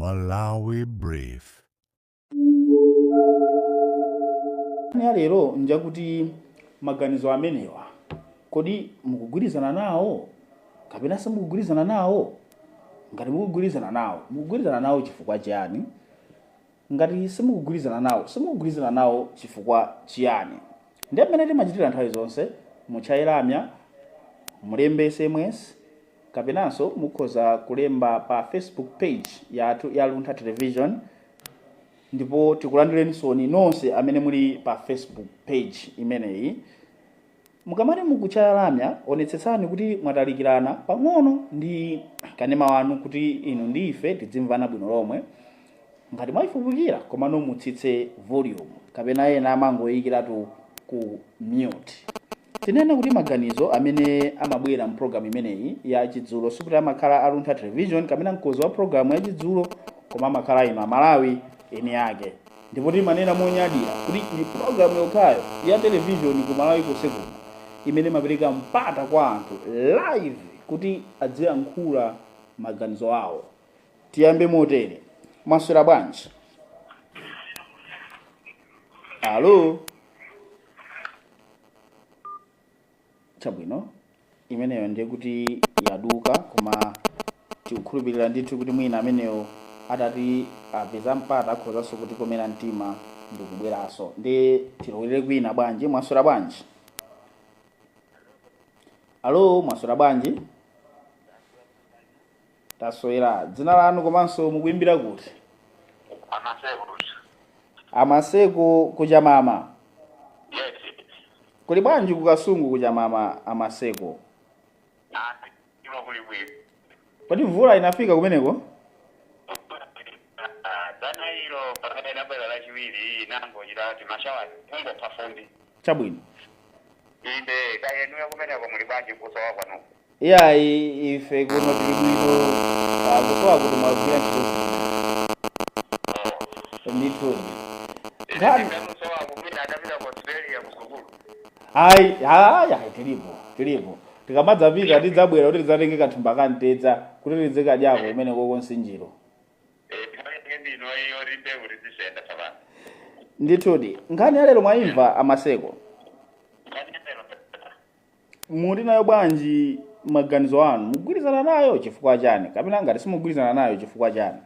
Malawi Brief. Nkhani ya lero njakuti maganizo amenewa kodi mukugwirizana nawo kapena simukugwirizana nawo? Ngati mukugwirizana nawo, mukugwirizana nawo chifukwa chiyani? Ngati simukugwirizana nawo, simukugwirizana nawo chifukwa chiyani? Ndi mmene timachitira nthawi zonse, mutchaye lamya, mulembe SMS kapenanso mukhoza kulemba pa Facebook page yathu ya Luntha Television. Ndipo tikulandireninsoni nonse amene muli pa Facebook page imeneyi. Mukamati mukuchaya lamya, onetsetsani kuti mwatalikirana pang'ono ndi kanema wanu kuti inu ndi ife tidzimvana bwino lomwe. Ngati mwayifupukira, komano mutsitse volume kapena ena amangoyikiratu ku mute. Tinene kuti maganizo amene amabwera mpulogalamu imeneyi ya Chidzulo sikuti amakhala a Luntha Television kapena mkonzi wa pulogalamu ya Chidzulo, koma amakhala inu Amalawi eni ake. Ndipo timanena monyadira kuti ndi pulogalamu yokhayo ya television ku Malawi konse kuno imene imapereka mpata kwa anthu live kuti adziyankhula maganizo awo. Tiyambe motere: mwaswera bwanji? Alo, chabwino, imeneyo ndiye kuti yaduka, koma tikukhulupirira ndithu kuti mwina ameneyo atati apeza mpata akhozanso kutikomera mtima ndikubweranso. Ndi tilowere kwina bwanji? Mwaswera bwanji? Alo, mwaswera bwanji? Taswera. Dzina lanu komanso mukuimbira kuti? Amaseko. Amaseko kuchamama? Yes. Kuli bwanji kuKasungu kuchamama, Amaseko? Ah, ino kuli bwino. Kodi mvula inafika kumeneko? Ah, dzana ilo pamene inabwera Lachiwiri inangochita timashawa, kungopha fumbi. Chabwino. Inde, kayenuyo kumeneko muli bwanji kusowa kwanu? Iyayi, ife kuno tili bwino. Ah, kusowa kuti mwagwira ntchito ndithudi. Nkhani Kamusowa kumwina adapita ku Australia kusukulu. Hayi hayi hayi, tilipo, tilipo. Tikamadzapita tidzabwera kuti tidzatenge kathumba kamtedza kuti tidzikadyako kumeneko konsinjiro. Nthawi ndino iyo mbewu tizisenda tsopano. Ndithudi. Nkhani ya lero mwayimva, Amaseko? Nkhani ya lero. Muli nayo bwanji maganizo anu? Mugwirizana nayo chifukwa chani, kapena ngati simugwirizana nayo, chifukwa chani?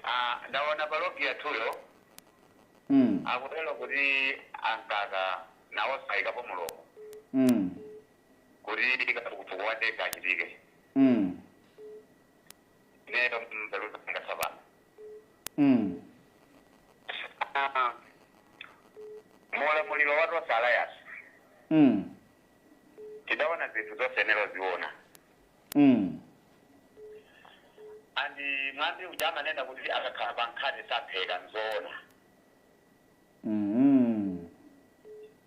Ah, ndaona pa log yathuyo akutero kuti ankaka nawo sayikapo mulomo kuti kafukufuku wa ndege achitike. Ineyo mbeluanga tsopano, Ah, mulamuliro wa Tonse Alliance tidaona zinthu zosenera ziona andi mwambi uja amanena kuti akakhala pa nkhani sapheka, nzoona.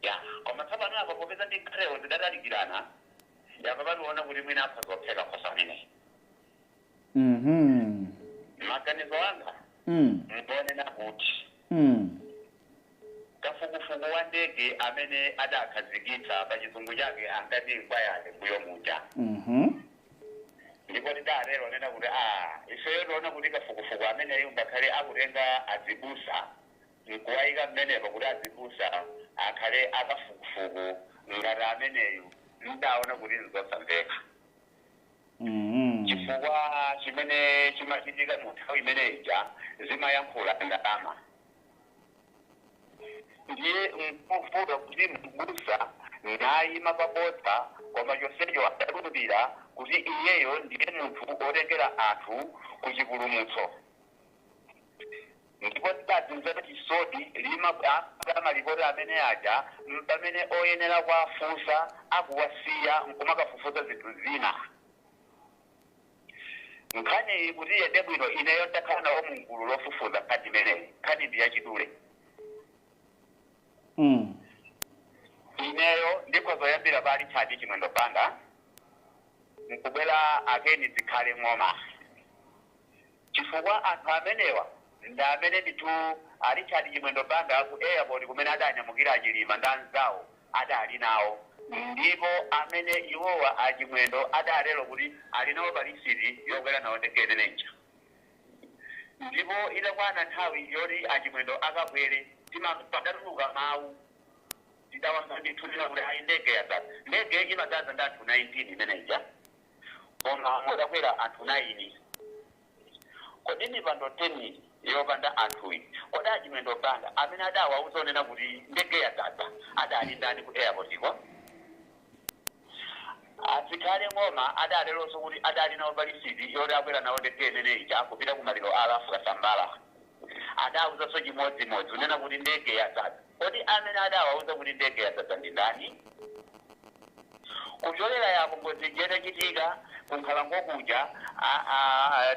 Ya, koma tsopano apo popeza ndi nkhalewo zidatalikirana, yapa paliona kuti mwina apha zopheka khosa ameneyi. Maganizo anga ngonena kuti kafukufuku wa ndege amene adakhazikitsa, pa chizungu chake ankati inquiry mbuyo muja, ndipo tidatero nena kuti a ifeyo tiona kuti kafukufuku ameneyu ngakhale akutenga azibusa nkuwayika mmenepo kuti azibusa akhale akafukufuku ngati ameneyu, mdaona kuti nzosamveka, chifukwa chimene chimachitika mu nthawi imeneyi zimayankhula ndalama. Ndiye nkuvuta kuti mbusa nayima pabodza, koma chonsecho adalumbira kuti iyeyo ndiye munthu otengera anthu ku chipulumutso. Ndipo tidadzimvera chisoni lima amalipoti amene aja pamene oyenera kuwafunsa akuwasiya nkumakafufuza zinthu zina. Nkhani iyi kuti iyende bwino, ineyo ndakhala nawo mugulu lofufuza nkhani imeneyi. Nkhani ndi yachidule. Ineyo ndikhozoyambira pa Richard Chimwendo Banda nkubwera akeni Zikhale Ng'oma, chifukwa anthu amenewa ndi amene ndithu a Richard Chimwendo Banda ku airport kumene adanyamukira aChilima ndi anzawo adali nawo, ndipo amene iwowa aChimwendo adatero kuti ali nawo pa lisiti yokwera nawo ndege imeneja. Ndipo itakwana nthawi yoti achimwendo akakwere, timapadatuluka mawu tidawamba ndithulira kuti ayi, ndege yadzaza. Ndege imadzaza ndi anthu 19 imeneja, koma mudakwera anthu 9. Kodi mipando 10 yopanda anthuyi, kodi achimwendo Banda amene adawauza onena kuti ndege yadzaza adali ndani ku airport iko? Azikhale Ng'oma adaleronso kuti adali nawo palisiti yoti akwera nawo ndege imeneyi kupita kumaliro a Ralph Kasambara. Adawuzanso chimodzimodzi kunena kuti ndege yadzaza. Kodi amene adawauza kuti ndege yadzaza ndi ndani? Kucholera yapo ngozi itachitika kunkhalango kuja,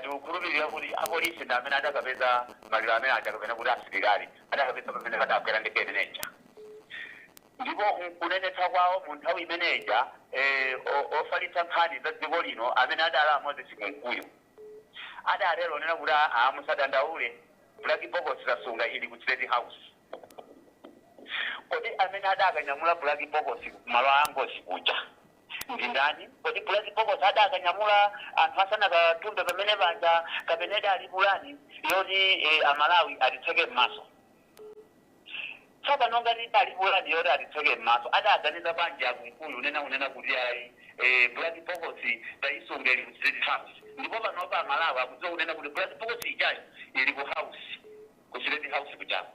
tikukhulupirira kuti apolisi ndi amene adakapeza maliro amene aja, kapena kuti asilikali adakapeza pamene padakwera ndege imeneja. Ndipo nkunenetsa kwawo mu nthawi imeneja, ofalitsa nkhani za dziko lino amene adala Moses Kunkuyu adalero onena kuti musadandaule, black box tasunga, ili ku State House. Kodi amene adakanyamula black box malo a ngozi kuja ndi ndani? Kodi black box adakanyamula anthu asanakatumbe pamene panja, kapena idali pulani yoti Amalawi atitseke m'maso? Tsopano ngati idali pulani yoti atitseke m'maso, adaganiza bwanji akunkuyu unena kuti ayi, black box tayisunga, ili ku State House? Ndipo panopa Amalawi akudziwa kunena kuti black box ijayo ili ku house, ku State House kuchako.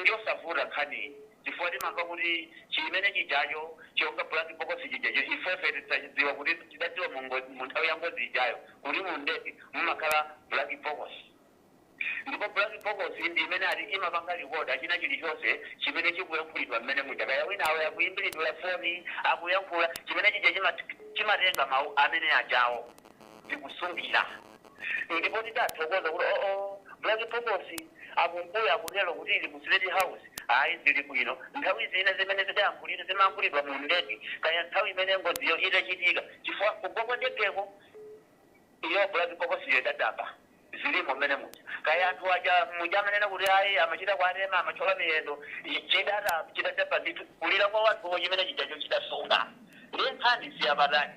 Njosavuta nkhani, chifukwa timamva kuti chimene chijacho chonga black box chijacho, ifefe tisachidziwa kuti tidadziwa mu nthawi ya ngozi ijayo kuti mu ndege mumakhala black box. Ndipo black box ndi imene ati imapanga record china chilichonse chimene chikuyankhulidwa mmene muja. Kaya wina awo akuyimbiridwa foni, akuyankhula, chimene chija chimatenga mawu amene ajawo ndikusungira. Ndipo tidathokoza kuti oo, black box akunkuya akutero kuti ili ku State House, ayi, zili bwino. Nthawi zina zimene zidayankhulidwa zimayankhulidwa mu ndege, kaya nthawi imene ngoziyo itachitika, chifukwa kugwa kwa ndegeko iyo black box iyo idadaba zilimo mmene muja. Kaya anthu aja muja amanena kuti ayi, amachita kuatema, amachola miyendo, chidata chidadaba ndithu kulira kwa wanthuwo, chimene chijacho chidasunga. Ndiye nkhani siyapatali,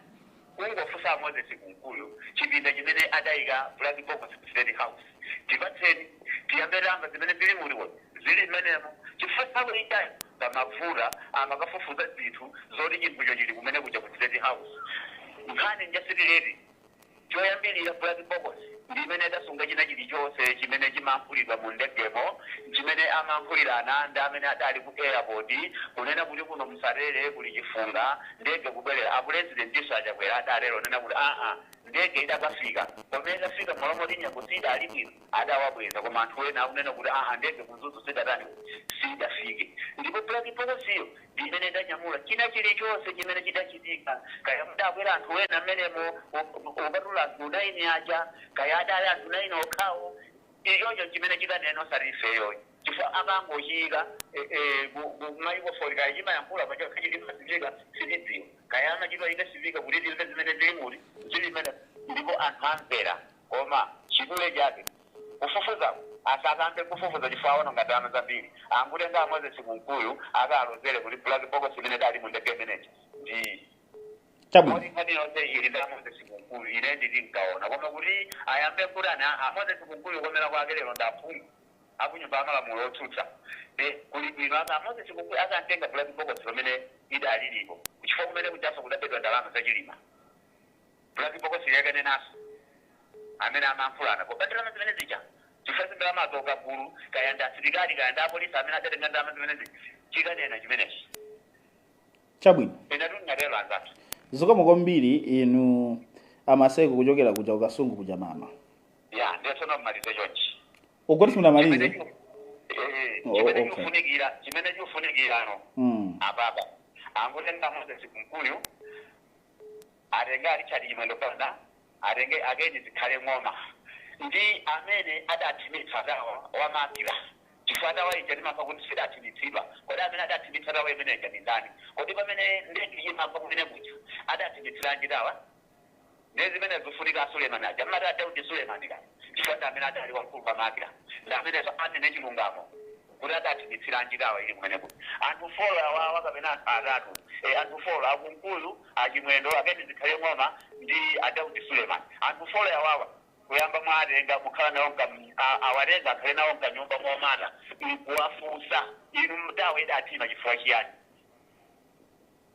kungofunsa Moses Kunkuyu chipinda chimene adayika black box ku State House, tipatseni tiyambe tamba zimene zili muliwo zili mmenemo, chifukwa nthawi ijayo pamavuta amakafufuza zinthu zoti chinthucho chili kumene kuja ku State House. Nkhani njasitireti. Choyambirira, black box ndi imene idasunga china chilichonse chimene chimayankhulidwa mu ndegemo, chimene amayankhulirana ndi amene adali ku airport, kunena kuti kuno musarere, kuli chifunga, ndege kubwerera. Apurezidentinso achakwera adalero nena kuti aa, ndege idakafika, pamene idafika molomoti nyengo sidali bwino, adawabweza. Koma anthu ena akunena kuti aa, ndege ku Mzuzu sidatani, sidafike. Ndipo black box iyo ndi imene idanyamula china chilichonse chimene chidachitika. Kaya mudakwera anthu ena mmenemo upatula anthu 9 aja, kaya adali anthu 9 okhawo, ichocho chimene chikanena osati ifeyo, chifukwa akangochiyika ku microphone, kaya chimayankhula pachokha chili masipika, sitidziwa. Kaya amachitwa ike sipika kuti timve zimene zili muti zili mene, ndipo anthu amvera. Koma chidule chake, kufufuzako asakambe kufufuza, chifukwa aona ngati ano zambiri angutenga Moses Kunkuyu akalozere kuti black box imene dali mu ndege imeneji ndi Chabwino. Nkhani yonse ili ndi Moses Kunkuyu. Ine nditi nkaona koma kuti ayambe kuti ana a Moses Kunkuyu komera kwake lero ndaphungu akunyumba amalamulo otsutsa, kuli bwino aka Moses Kunkuyu akantenga black box pamene idalilipo, kuchifukwa kumene kujaso kudabedwa ndalama zachilima. Black box yakanenaso amene amayankhulana poba ndalama zimene zija, chifukwa ndalama azoka gulu, kaya ndi asilikali, kaya ndi apolisi amene adatenga ndalama zimene zija, chikanena chimenechi. Chabwino. Ine tunatero, anzathu. Zikomo kwambiri inu amaseko kuchokera kuja kukasungu kuja mama. Ya, ndiye tsono mmalize chonchi. Ukoti simunamalize? Oh, Chimene okay. chikufunikira, chimene chikufunikirano apapa, angotenga Moses Kunkuyu, atenge Richard Chimwendo Banda, atenge akeni Zikhale Ng'oma ndi amene adathimitsa tawa wamakira, chifukwa tawa ija timamva kuti sidathimitsidwa. Kodi amene adathimitsa tawa imene ija ndi ndani? Kodi pamene ndege imagwa kumene kuja adathimithiranji tawa? Ndiye zimene zikufunika Sulemani aja, mmati adaudi Sulemani kaya, chifukwa ndi amene adali wamkulu pamakira, ndi amenenso anene chilungamo kuti adathimithiranji tawa ili kumene kuja. Anthu 4 awawa kapena anthu atatu, anthu 4, akunkuyu, achimwendo, akeni Zikhale Ng'oma ndi adaudi Sulemani, anthu 4 awawa. Kuyamba mwatenga kukhala nawo awatenga akhale nawo mkanyumba momata nkuwafunsa inu mdawo idatima chifukwa chiyani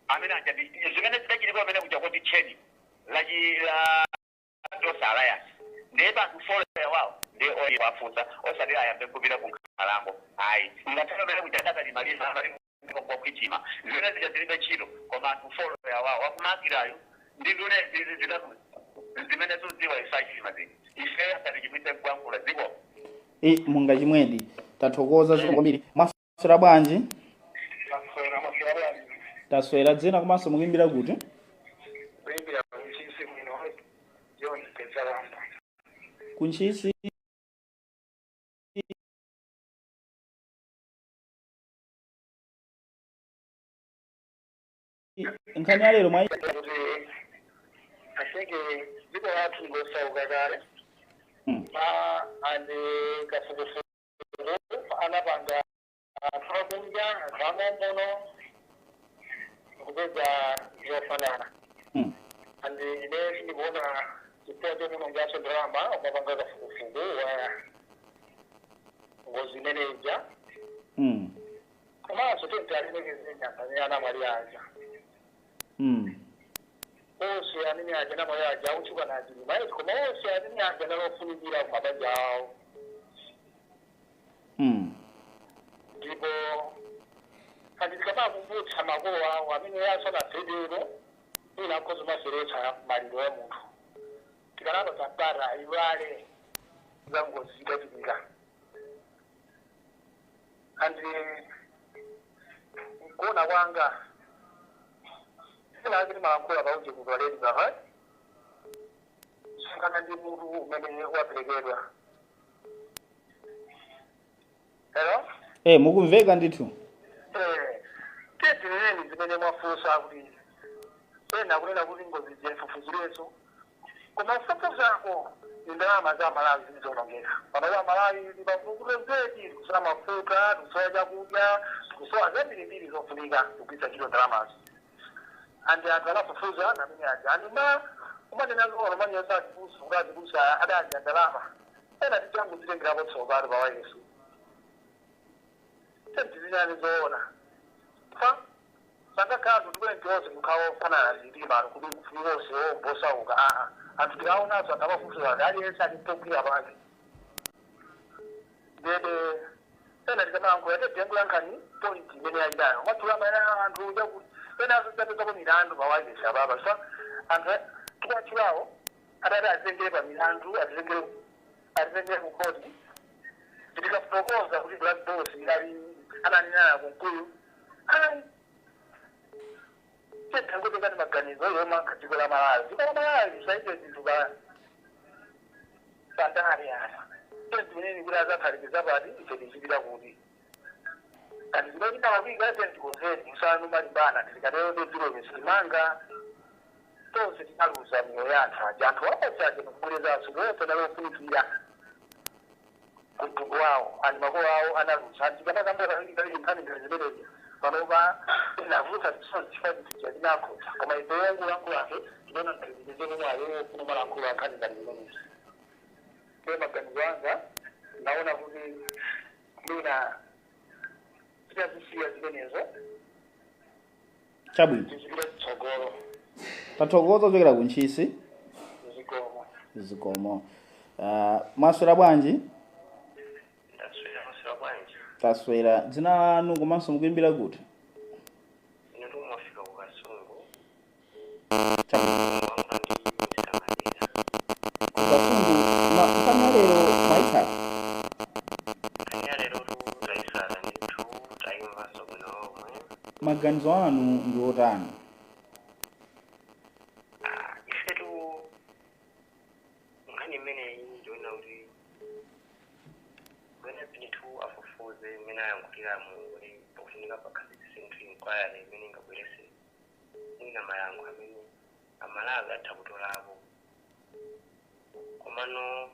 amene aja zimene zidachitika pamene kuja kuti tcheni lachi la Tonse Alliance ndiye banthu four wawo ndiye owafunsa osati ayambe kupita ku nkhalango ayi ngakhale pamene kuja adakalimaliza kwakuitima zimene zija zilibe ntchito koma anthu four wawo wakumakirayo ndi ndune zitatu zimene zudziwa isachima zini ife asatichimwise nkuyankhula ziko. Munga chimwedi tathokoza zikomo kwambiri. Mwaswera bwanji? Taswera. Dzina komanso mukuimbira kuti? Kuimbira kuNtchisi mwino John Pezalamba. KuNtchisi. Nkhani ya lero mwayi kuti aseke dziko lathu ngosauka kale ma andi kafukufuku anapanga anthu akunja anthu amomono kupeza zofanana andi ine sindikuona chifukwa chomunongaso ndalama umapanga kafukufuku wa ngozi imene ija komanso tenti alemekeze amene anamwali aja onse amene aja anamwali aja akutchuka na achilima eti koma onse amene aja analofunikira kumabanja awo ndipo kati tikamakumbutsa makolo awo amene asanafedero ina akhoza maseretsa maliro ya munthu tikalapa tapata iwale za ngozi zitachitika andi nkuona kwanga sina malankhula pauje kutwaleni papa sungana ndi mutu umene waperekedwa. Hello? Mukumveka ndithu. Tetineni zimene mwafunsa kuti ena kunena kuti ngozi zifufuzireso koma kufufuzako ni ndalama za Malawi zilizonongeka pano za Malawi lipakukulezeki tikusowa mafuta tikusowa chakudya tikusowa zambirimbiri zofunika kugwiritsa ntchito ndalamazo andi anthu anafufuza namene aja andi ma umanena zoona atibusa kuti atibusa adadya ndalama ena tichangu zitengerapo tsopano pa wayesu tentizinani zoona fa sangakhala tikuenti onse kukhala ofanana zilimbano kuti kufunika onse ombosauka aa anthu tikaonaso anthu amafufuza kuti aliyense ali pogwira pake ndede ena tikamalankhula tetiyankulankhani point imene yachitayo mwatula maena anthu chakuti ena azapezako milandu pawayesa papa so anthu tikwatchulawo atati azitengere pa milandu azitengere ku koti tikafotokoza kuti black box idali ananena kunkuyu ayi tentangotengani maganizo yomanga dziko la Malawi dziko la Malawi saite zinthu pa pandani apa tentimeneni kuti azaphatikiza pati ife tichipita kuti kati zimene tinalakwika tentikonzeni usanu malimbana tilikatero tedzilome sitimanga tonse tinaluza miyoyo ya anthu aja anthu onse aja nikubwerezanso onse analofunikira kumtundu wawo ani makolo awo analuza andikanakambokainkhanira zimenezi panopa inavuta chifukwa chija tinakhoza koma ife yangulankhulake tinoona ngatizenomwayo kunomalankhula nkhani ngati zimenezi ke maganizo anga naona kuti mwina titazisiya zimenezo Chabwino. tizipita kutsogolo. Tathokoza kuchokera kuNtchisi. Zikomo. Zikomo. Mwaswera bwanji? Ndaswera. Maswera bwanji? Taswera. Dzina lanu komanso mukuimbira kuti? Ine ndimwafika ku Kasungu. Chabwino. Wanga ndi Mr. Madera. Ku Kasungu nkhani ya lero mwayitsata? Nkhani ya lero tayitsata ndithu tayimvanso bwino lomwe. Maganizo anu ndi otani? Ifetu nkhani imeneyi ndiona kuti mwene ndithu afufuze mmene ayankhuliramu kuti pakufunika pakhazikitse ndithu inquiry imene ingabwerese mwina mayankho amene Amalawi atha kutolapo komano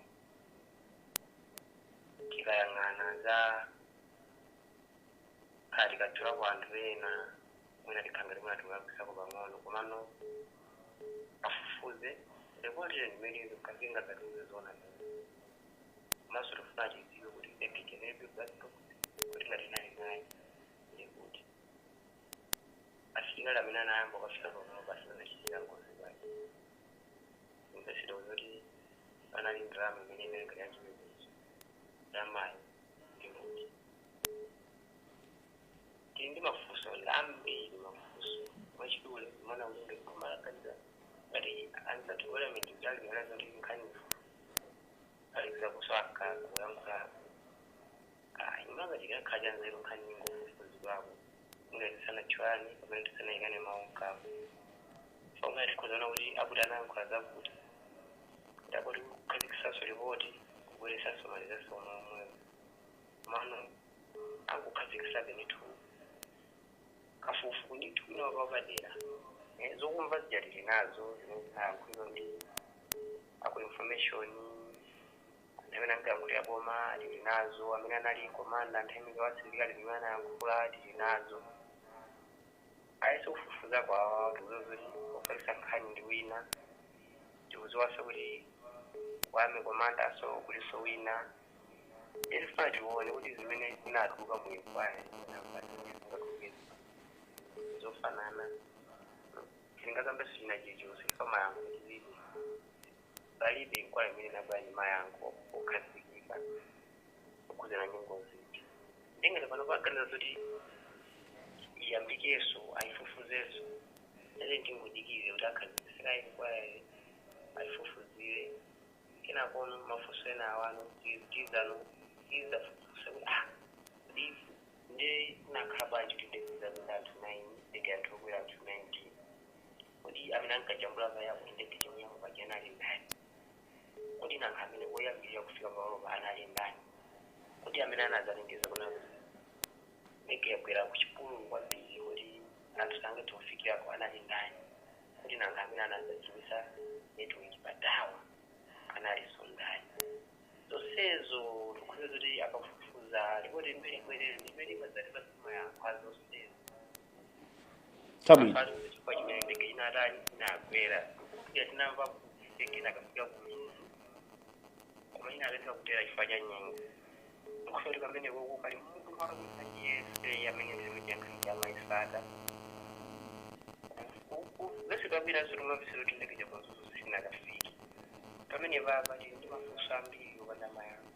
tikayang'ana za khala tikatchulako anthu ena mwina tikhangati mwina tikulakwitsako pang'ono komano afufuze Ripoti limene kazinga zatiuze zona maso tifuna tidziwe kuti ndege inalibe black box, kuti ngati inali nayo ndikuti asilikali amene anayamba kukafika pamalo pasanachitika ngozi pake invesito kuti panali ndalama imene inali ngati yachiwerezo, ndalamayo ndikuti tili ndi mafunso ambiri, mafunso mwachidule mona kuti kumalaganiza ngati anzathu parliament kuti kuti nkhani aliza kusaka kuyankhula imanga tikakhala nzeru nkhani ingofufuzidwako ngati tisanatchulane kapena tisanayikane mawu mkamwa fomwe tikhozaona kuti akuti anayankhula zakuti ndakoti kukhazikisaso ripoti kubweresaso malizaso omwe mano akukhazikisabe ndithu kafukufuku ndithu ina wapadera zokumva zija tili nazo zimene zinayankhulidwa ndi aku information amene ankayankhulira boma tili nazo, amene anali commander nthawi imene wasilikali zimene anayankhula tili nazo. Ayese kufufuza kwawo tikuziwa kuti ofalitsa nkhani ndi wina, tikuziwanso kuti wame commander so kuliso wina. Tifuna tione kuti zimene zinatuluka mu inquiry zingatuluke zofanana, tingakambenso china chilichonse chifukwa mayankho tilibe, palibe inquiry imene inabwera ndi mayankho okhazikika okhudzana ndi ngozi. Ndingati pano paganiza kuti iyambikenso ayifufuzenso ate ndingodikire kuti akhazikisira inquiry ayifufuzire kenakono mafunso ena awano tizano tizafufuza kuti ndi ndi nakhala bwanji kuti ndege zapinda anthu 9, ndege anthu okwera anthu 19, kuti amene ankajambula kaya kuti ndege chomuyamba paja anali ndani, kuti nankha amene oyambirira kufika pamalopa anali ndani, kuti amene anadzalengeza kuna kuti ndege yagwera ku chipululu kwambiri kuti anthu sangathe kufikirako anali ndani, kuti nankha amene anadzadziwisa network patawa analinso ndani. Zonsezo tikhuza kuti akafufuza ripoti imene ibwerere imene imadzatipatsa mayankho a zonsezo. Chabwino. Chifukwa chimene ndege inatani inagwera kufika tinamva kuti ndege inakafika ku Mzuzu koma inaleka kutera chifukwa cha nyengo. Nkufika kuti pamene koko pali munthu wakakuisa amene ndimene amaisata vese kabwiraso tumapesera kuti ndege cha ku Mzuzu sinakafike. Pamene papa tili ndi mafunso ambiri opanda mayankho,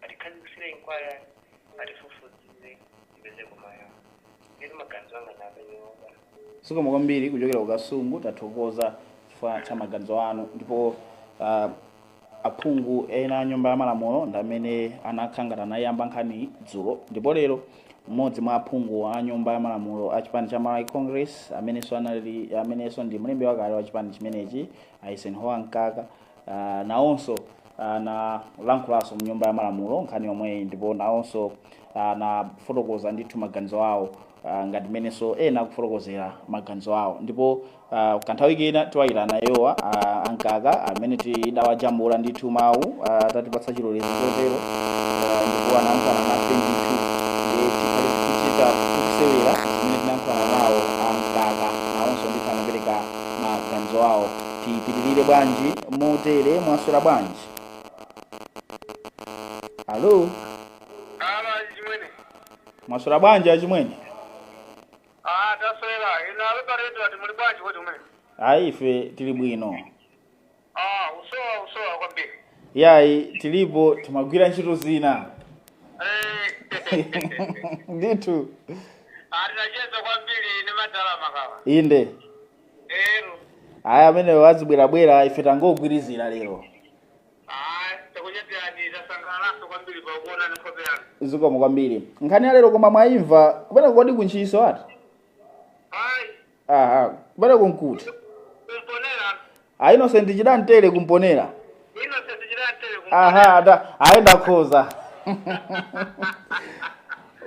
atikhazikisire inquiry atifufuzire tipezeko mayankho. Ndeti maganizo anga ndamenewoka. Zikomo kwambiri kuchokera ku Kasungu, tathokoza chifukwa cha maganizo anu. Ndipo aphungu ena a nyumba ya malamulo ndi amene anakhangata anayamba nkhani dzulo, ndipo lero mmodzi mwa aphungu a nyumba ya malamulo a chipani cha Malawi Congress amenenso anali amenenso ndi mlembi wakale wa chipani chimenechi Eisenhower Mkaka nawonso analankhulaso mnyumba ya malamulo nkhani yomweyi, ndipo nawonso anafotokoza ndithu maganizo awo ngati mmenenso ena akufotokozera maganizo awo. Ndipo kanthawi kena tiwayitana iwowa ankaka amene tidawajambula ndithu mawu tatipatsa chilolezo chotero, ndipo anayankhulana nafe ndithu, ndi tikhale tikuchita tikusewera zimene tinayankhulana nawo ankaka, nawonso ndithu anapereka maganizo awo. Tipitirire bwanji motere? Mwaswera bwanji? Alo? Alo chimwene. Mwaswera bwanji achimwene? Ah, taswera. Ino alo ati muli bwanji kuti umene? Ayi, ife tili bwino. Ah, usowa usowa kwambiri. Yayi, tilipo, timagwira ntchito zina. Ndithu. Ah, tinacheza kwambiri ni madala makawa. Inde. Ero. Ayi, amenewo azibwerabwera, ife tangogwirizira lero. Ah, takuchezerani, tasangalanso kwambiri pakuona nkhope yanu. Zikomo kwambiri. Nkhani ya lero koma mwayimva kumene kodi kuntchiso ati? Ayi. Aha, kumene kunkuti? Kumponera. A Innocent Chidantere kumponera. Innocent Chidantere kumponera. Aha, ada ayi, ndakhoza.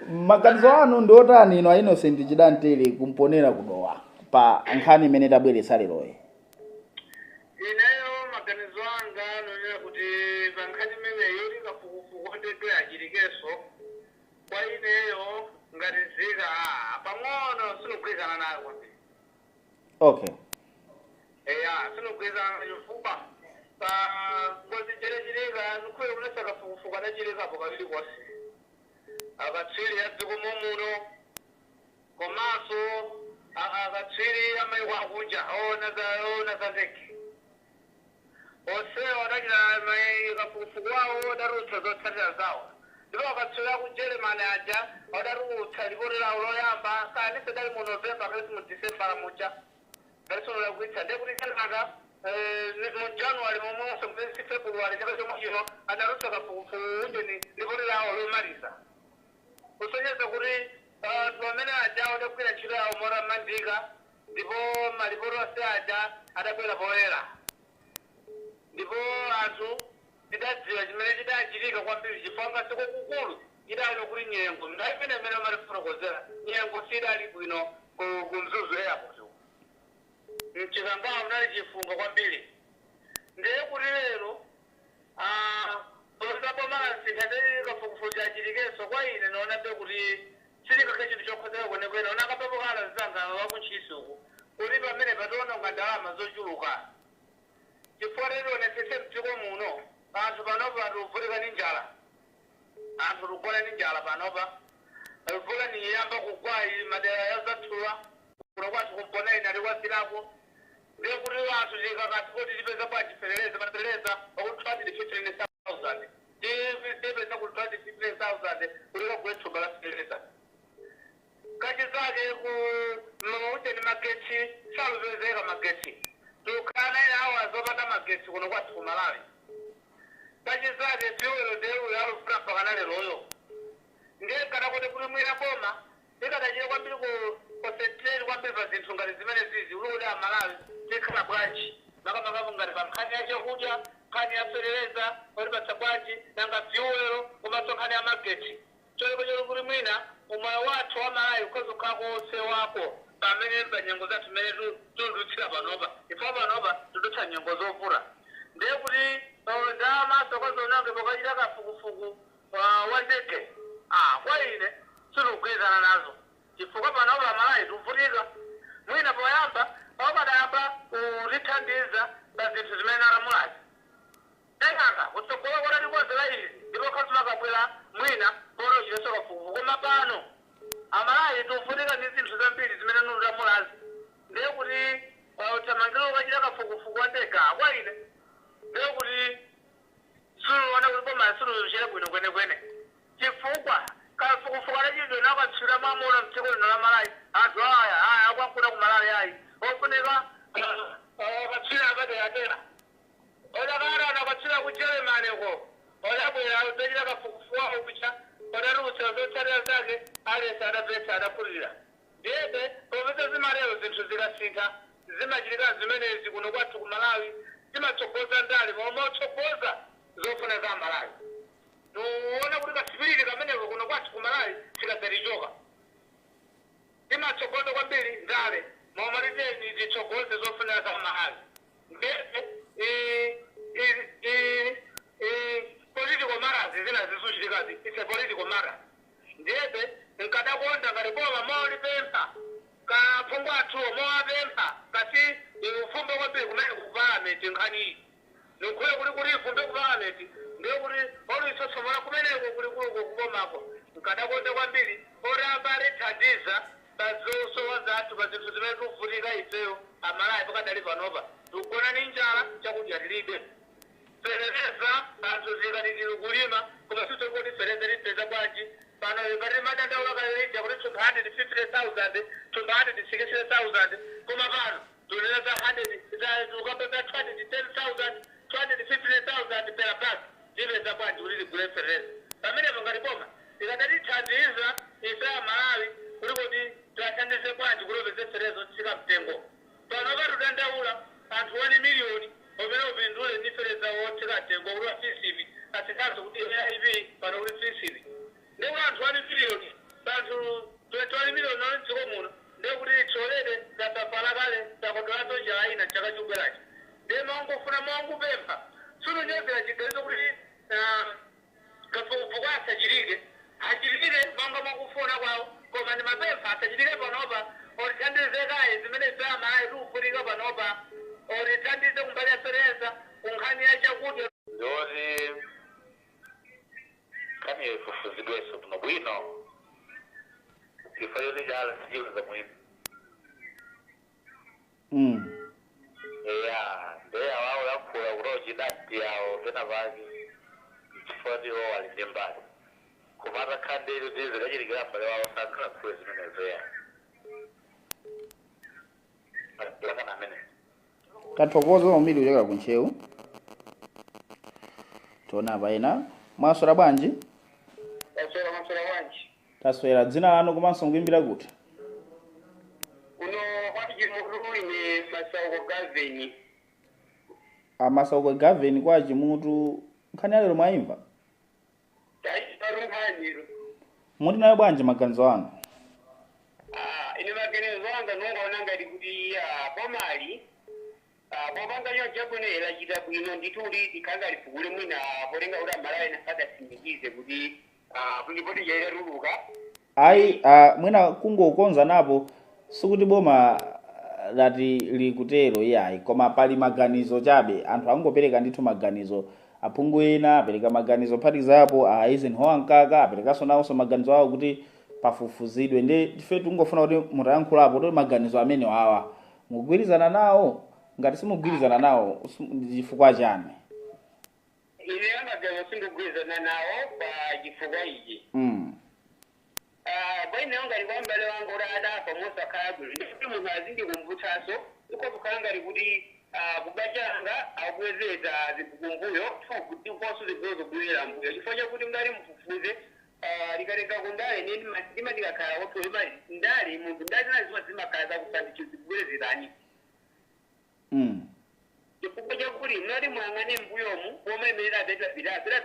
Maganizo anu ndi otani ino a Innocent Chidantere kumponera kudowa pa nkhani imene tabweretsa leroyi? Ineyo maganizo anga nonena kuti pa nkhani imeneyo kafukufuku ndege achitikenso, kwa ineyo ngati nzika pang'ono sinogwirizana nayo kwambiri. Eya, sinogwirizana nayo chifukwa Pa ngozi cherechilika nukhuye kunesa kafukufuku adachilikapo kaviri konse. Akatswiri a dziko muno komanso akatswiri amaiko akunja oona za ndege. Onsewo adachita kafukufuku wawo adatulutsa zotsatira zawo. Ndipo akatswiri aku Germany aja adatulutsa ripoti lawo loyamba kani sedali mu November kapena mu December muja. Ngati ndekuti kenaka mu January momwenso mwezi February chaka chomwe chino adatulutsa kafukufuku unjeni ripoti lawo lomaliza. Kusonyeza kuti anthu amene aja adagwira ntchito yawo motamandika ndipo malipoti onse aja adabwera poyera. Ndipo anthu tidadziwa chimene chidachitika kwambiri chifukwa sikukukulu idali kuti nyengo nthawi imene imene amatifotokozera nyengo sidali bwino ku Mzuzu Airport. Mchikangawa munali chifunga kwambiri. Ndiye kuti lero posabomala sintha kafukufuku chachitikenso kwa ine noonabe kuti silikakhe chinthu chokhozeka kwenekwene ona akapapokala zanga wakuntchisi uku kuti pamene pationonga ndalama zochuluka. Chifukwa lero onetsetse mdziko muno anthu panopa tikuvutika ndi njala. Anthu tikugona ndi njala panopa. Mvula niyamba kugwa madera ya zathuwa kuno kwathu kumpona ine ali kwazirako. Ndiye kuti anthu tikakati kuti tipeza bwanji feteleza mafeleza pakuti 215,000. Tipeza kuti 215,000 kuti kagule thumba la feteleza. Kachizake ku maucheni magetsi salupezeka magetsi. Tukhala ine awa zopanda magetsi kuno kwathu ku Malawi. Kachizake fuel ndeu yalufuna mpaka leroyo. Ndiye kana kuti kulimwira boma ikadachita kwambiri ku concentrate kwambiri pa zinthu ngati zimene zizi uli Amalawi tikhala bwanji makamaka ngati pa nkhani ya chakudya, nkhani ya feteleza olipatsa bwanji nanga fuel komanso nkhani ya magetsi. Choliko choli kuti mwina umoyo wathu wa Malawi ukhoza kukhala konse wako pamene pa nyengo zathu mmene tikudutsira panopa. Ifo panopa tikudutsa nyengo zovula. Ndiye kuti ndalamaso kwazonange pokachita kafukufuku wa ndege. Kwa ine sitikugwirizana nazo chifukwa panopa Malawi tikuvutika. Mwina poyamba apadayamba kutithandiza pa zinthu zimene alamulazi. Kenaka kutsogolo kwatatikonzera izi ndipo khasimakabwera mwina polochileso kafukufuku koma pano Amalawi tikuvutika ndi zinthu zambiri zimene nulamulazi. Ndiye kuti uthamangiro ukachita kafukufuku wa ndege kwa ine ndiye kuti suluona kuti boma suluchita bwino kwenekwene. Chifukwa kafukufuku adachitidwa nakatswira mwamuna mdziko lino la Malawi anthu aya akwankuna ku Malawi ayi ofunika akatswira apaderadera. Odakala akatswira ku Germany ko odabwera udzachita kafukufuku wawo kucha odatulutsa zotsatira zake alesi adapetsa adaphulira. Ndiyebe popeza zimalero zinthu zikasintha zimachitika zimenezi kuno kwathu ku Malawi zimatsogoza ndale koma otsogoza zofuna za Malawi. Nuona kuti kasipiriti kameneko kuno kwathu ku Malawi sikadzatichoka. Timatsogoza kwambiri ndale momwe titeni titsogoze zofuna za Malawi. Ndiyebe political matters zina zisuchitikazi it's a political matter. Ndiyebe nkadakonda ngati boma molipempha kaphungu athuwo mowapempha kasi ufumbe kwambiri kumene ku parliament nkhani iyi. Nikhuye kuti kuti ifumbe ku parliament ndiye kuti olisosomora kumeneko kulikuluko kubomako. Nkadakonda kwambiri oramba alithandiza pa zosowa zathu pa zinthu zimene tikuvutika ifeyo Amalawi pakadali panopa. Tikugona ndi njala chakudya tilibe. Feteleza anthu zikati tili kulima koma sitikuti feteleza tipeza bwanji. Pano ngati madandaula kalelija kuti 250,000 260,000 koma pano tunena za 100 ukapeza 210,000 250,000 per bag tipeza bwanji kuti tigule feteleza. Pamenepo ngati boma ikadatithandiza ife Amalawi kuti kuti tiwathandize bwanji kuti upeze feteleza otsika mtengo. Pano patudandaula anthu 1 miliyoni omene upindule ndi feteleza wotsika mtengo kuti wafisipi asithanso kuti AIP pano kuti fisipi. Ndiye kuti anthu 1 miliyoni anthu 21 miliyoni ali mdziko muno ndiye kuti tsolere tasafala kale takodolanso njala ina chaka chikubwerachi. Ndiye mangofuna mangupempha sulunyozera chiganizo kuti kafukufuku asachitike achitike monga mwakufuna kwawo koma ndi mapempha asachitike panopa otithandizekayi zimene ife Amalawi tikuvutika panopa otithandize kumbali ya feteleza Kunkhani ya chakudya Ndoti nkhani ifufuzidweso bwino bwino chifukwa choti chala sichiluza mwini. Eya, ndiye awawo yankhula kuti ochidati yawo pena pake chifukwa kuti iwo ali ndi mbali, koma atakhala ndi kuti zikachitikira m'bale wawo sangalankhule zimenezo ya lakana amene. Tathokoza kwambiri kuchokera ku Ntcheu. Tiona apa ena. Mwaswera bwanji? Taswera, maswera wanji? Taswera. Dzina lanu komanso mukuimbira kuti? Kuno kwachimutu, ine Masauko Gaveni. Amasauko Gaveni kwa Chimutu, nkhani yalero mwayimva? Tachiparunkhaniru. Muti nayo bwanji maganizo anu? Ine maganizo anga nongaona ngati kuti bomali popanga choncho chabwino lachita bwino ndithu kuti likhanga lifukule mwina potenga kuti Amalawi nasadatsimikize kuti ripoti chaitatuluka. Ayi, mwina kungokonza napo, sikuti boma lati likutero iyayi, koma pali maganizo chabe, anthu angopereka ndithu maganizo. Aphungu ena apereka maganizo, phatikizapo a Eisenhower Mkaka aperekanso nawonso maganizo awo kuti pafufuzidwe. Ndi ife tingofuna kuti mutayankhulapo kuti maganizo amene awa mukugwirizana nawo, ngati simugwirizana nawo chifukwa chani? Ine maganizo sindikugwirizana nawo pa chifukwa ichi. Bwene ngati kwa m'bale wanga kuti adafa mosakhala bwino, ndikuti munthu azindikumbutsanso iko kukhala ngati kuti kubachanga akubwezeza zinthu kumbuyo, ndiponso zibwezo zobwerera mbuyo, chifukwa chakuti mdali mufufuze likatenga kundale ndima ndikakhala kuti ndale munthu ndale zina zimakhala zakusandicho zibwerezerani. Chifukwa chakuti mnati muyang'ane mbuyomu pomwe imene apitapita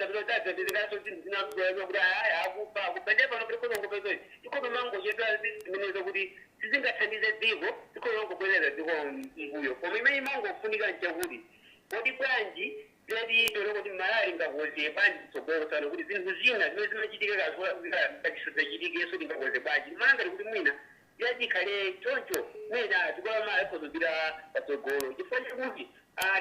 zinthu zinakuti kuti aya akufa akufa, ndiye pano kuti konongopeza ikono mangochedwa zimenezo kuti sizingathandize dziko, ikonongobwereza dziko mbuyo. Koma imene imangofunika nchakuti kodi bwanji tilati tole kuti Malawi ngakoze bwanji kutsogolo tsano, kuti zinthu zina zimene zimachitika kazisadzachitikenso tingakoze bwanji. Malangati kuti mwina tiyachikhale choncho, mwina tikola mali akhozopita patsogolo, chifukwa chakuti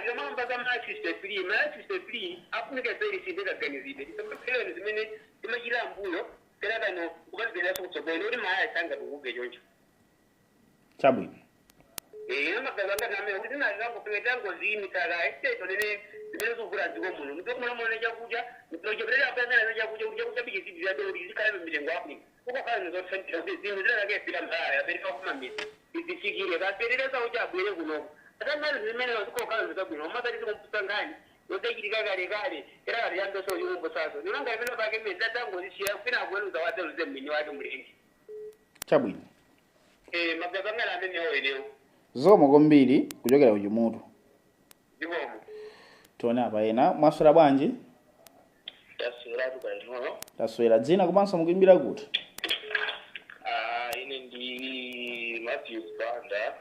tikamamba za ma 63 ma 63 afunika service ndekaganizidwe tisamapereni zimene timachita mbuyo perakano kukazipereranso kutsogolo kuti mali asangatukuke choncho. Chabwino. Amagazi angati amene kuti tinazangopeka tangoziyimisaka esiteto lene zimene zikugula dziko muno, mdziko muno muone chakudya nocheperera apangana chakudya kuti chakudya bichizidira kuti zikhale mitengo Africa ukokhala nizothandira kuti zinthu zinakakefika mbalaya apereka kumamisa izifikire kapereresa kuti abwere kunoko atamali zimene zikokhala zikabwino umasati zikumpusa nkhani yodachitika kale kale era kale yambeso chikumbusaso nilanga imene pake mmene tatangozisiya kwina akuweruza wadzeruze mmene wake mlengi. Chabwino. Magazi angati amenewo enewo. Zikomo kwambiri kuchokera ku Chimutu. Zikomo. Tione apa ena. Mwaswera bwanji? Tasweratu kainono. Taswera. Dzina komanso mukuimbira kuti? Ine ndi Matthews Banda,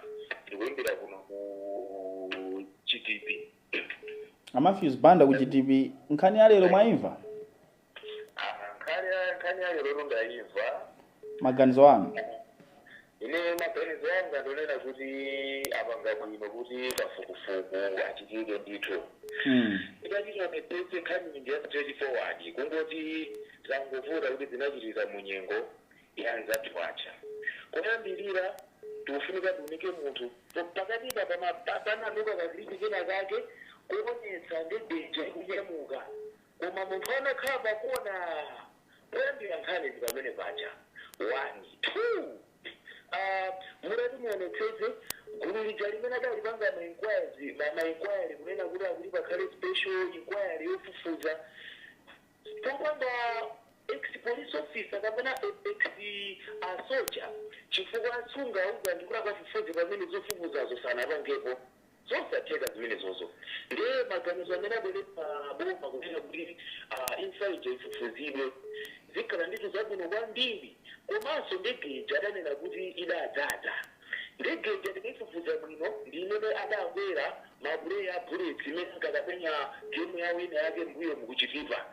ndikuimbira kuno ku GTP. A Matthews Banda ku GTP, nkhani ya lero mwayimva? Nkhani ya lero ndayimva. Maganizo anu? Ine maganizo anga ndonena kuti apanga bwino kuti kafukufuku achitike ndithu. Ikachita mepese nkhani ndi ya straightforward, kungoti zangovuta kuti zinachitika mu nyengo ya nzathu aja. Kuyambirira tikufunika tiunike munthu pakatipa panaduka kakilipi kena kake kuonetsa ndege ikunyamuka, koma munthu anakhala pakona kuyambira nkhani ndi pamene paja. 1 2 murati muonetsetse gulu lija limene adalipanga ma inquiry kunena kuti akuti pakhale special inquiry yofufuza popanda ex police officer kapena ex asoja, chifukwa asunga auza ndikuti akafufuze pamene zofufuzazo sanapangepo, zosatheka zimenezozo. Ndiye maganizo amene abweretsa boma kunena kuti insight ifufuzidwe zikhala ndithu zabwino kwambiri. Komanso ndegeja adanena kuti idadzaza ndegeja, tikaifufuza bwino ndi imene adakwera ma player a Bullets imene ankakapenya game yawo ina yake mbuyo mukuchitipa.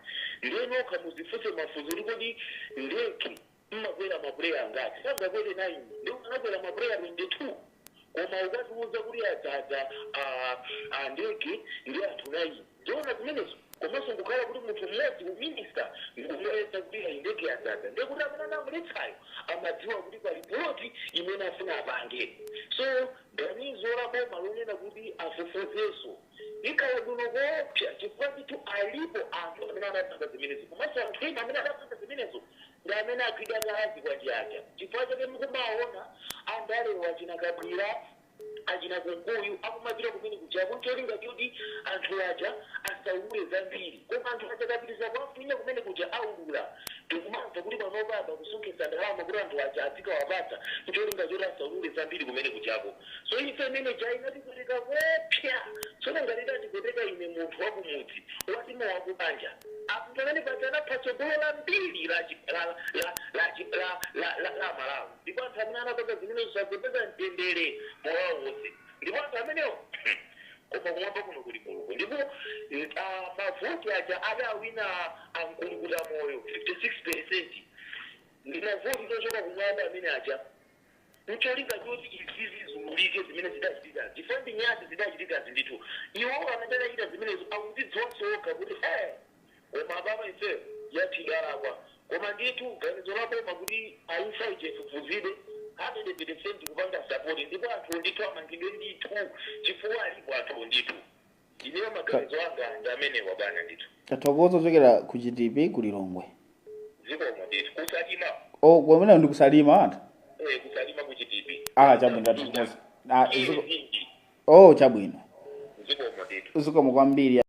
Ndiye nokha muzifunse mafunso kuti kodi ndege mmakwera ma player angati? Sangakwere 9, ndi anakwera ma player 22. Koma ukatiuza kuti adzaza andege ndi anthu 9, ndiona zimenezo? Komanso nkukhala kuti munthu mmodzi uminista ndikumuletsa kuti ayi, ndege yadzaza, ndekuti amene anamuletsayo amadziwa kuti pali plot imene afuna apange. So ganizo la boma lonena kuti afufuzenso ikhala bwino koopsa, chifukwa ndithu alipo anthu amene anapanga zimenezo. Komanso anthu ena amene anapanga zimenezo ndi amene agwidwa kazi kwanjaja. Chifukwa chake mukumaona andalewa achina Kabwira, achina Kunkuyu akumapita kumene kuja ncholinga choti anthu aja asaulule zambiri. Koma anthu aja akapitiriza kuwafinya kumene kuja aulula. Tikumamva kuti panopa kusonkhesa ndalama kuti anthu aja azikawapatsa ncholinga choti asaulule zambiri kumene kujako. So ife imene ja inatipweteka kopsa. Tsono ngati idatipweteka ine munthu wakumudzi, watima wakubanja, anthu amene paja anapha tsogolo lambiri la Malawi. Ndipo anthu amene anapanga zimenezo sadzapeza mtendere moyo wawo wonse. Ndipo anthu amenewo, koma kumwamba kuno kuli Mulungu. Ndipo mavoti aja adawina amkulukuta moyo 56% ndi mavoti tochoka kumwamba amene aja, ncholinga choti izizi ziululike zimene zidachitika, chifukwa ndi nyasi zidachitikazi ndithu. Iwo amene adachita zimenezo akuzidziwanso okha kuti koma ababa ife yathidalakwa. Koma ndithu ganizo la boma kuti imfa ije ifufuzidwe, 100% kupanga support. Ndipo anthu ndithu amangidwe ndithu, chifukwa alipo anthu ndithu. Ineyo maganizo anga ndi amenewa, bwana, ndithu. Tathokoza kuchokera ku Chitipi ku Lilongwe. Zikomo ndithu, kusalima. O, kumene ndi kusalima anthu? Eh, kusalima ku Chitipi. Ah, chabwino, tathokoza. Ah, Iye zinji. Oh, chabwino. Zikomo ndithu. Zikomo kwambiri.